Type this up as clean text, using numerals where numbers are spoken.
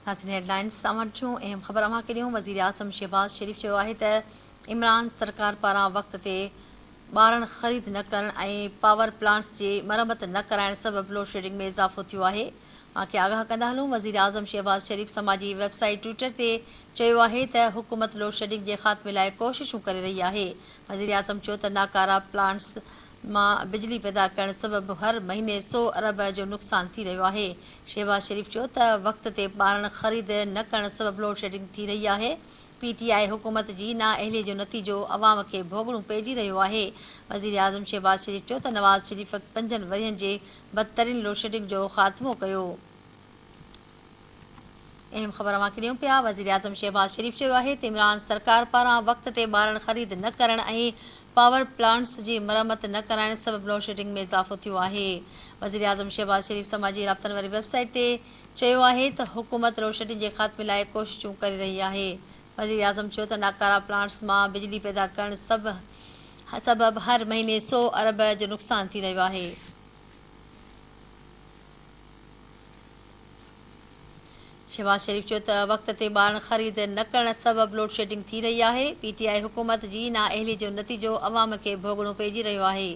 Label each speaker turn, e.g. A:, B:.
A: ناظرين head lines اوهان ڏٺيون اهم خبر اوهان کي ڏيون وزيراعظم شهباز شريف چيو آهي ته عمران سرڪار پاران وقت تي ٻارڻ خريد نه ڪرڻ ۽ پاور پلانٽس جي مرمت نه ڪرائڻ سبب لوڊشيڊنگ ۾ اضافو ٿيو آهي اوهان کي آگاهه ڪندا هلون وزيراعظم شهباز شريف سماجي ويب سائيٽ ٽوئٽر تي چيو آهي ته حڪومت لوڊشيڊنگ جي خاتمي لاء ڪوششون ڪري رهي آهي وزيراعظم چيو ته ناڪارا پلانٽس مان بجلي پيدا ڪرڻ سبب هر مهيني سو ارب جو نقصان ٿي رهيو آهي. شهباز شريف چيو ته وقت تي ٻارڻ خريد نه ڪرڻ سبب لوڊشيڊنگ ٿي رهي آهي، پي ٽي آء حڪومت جي نااهلي جو نتيجو عوام کي ڀوڳڻو پئجي رهيو آهي. وزيراعظم شهباز شريف چيو ته نواز شريف پنجن ورهين جي بدترين لوڊشيڊنگ جو خاتمو ڪيو. اهم خبر اوهان کي ڏيون پيا، وزيراعظم شهباز شريف چيو آهي ته عمران سرڪار پاران وقت تي ٻارڻ خريد نه ڪرڻ ۽ پاور پلانٽس جي مرمت نه ڪرائڻ سبب لوڊشيڊنگ ۾ اضافو ٿيو آهي. وزيراعظم شهباز شريف سماجي رابطن واري ويب سائيٽ تي چيو آهي ته حڪومت لوڊشيڊنگ جي خاتمي لاء ڪوششون ڪري رهي آهي. وزيراعظم چيو ته ناڪارا پلانٽس مان بجلي پيدا ڪرڻ سبب هر مهيني سو ارب جو نقصان ٿي رهيو آهي. شهباز شريف چيو ته وقت تي ٻارڻ خريد نه ڪرڻ سبب لوڊشيڊنگ ٿي رهي آهي، پي ٽي آء حڪومت جي نااهلي جو نتيجو عوام کي ڀوڳڻو پئجي رهيو آهي.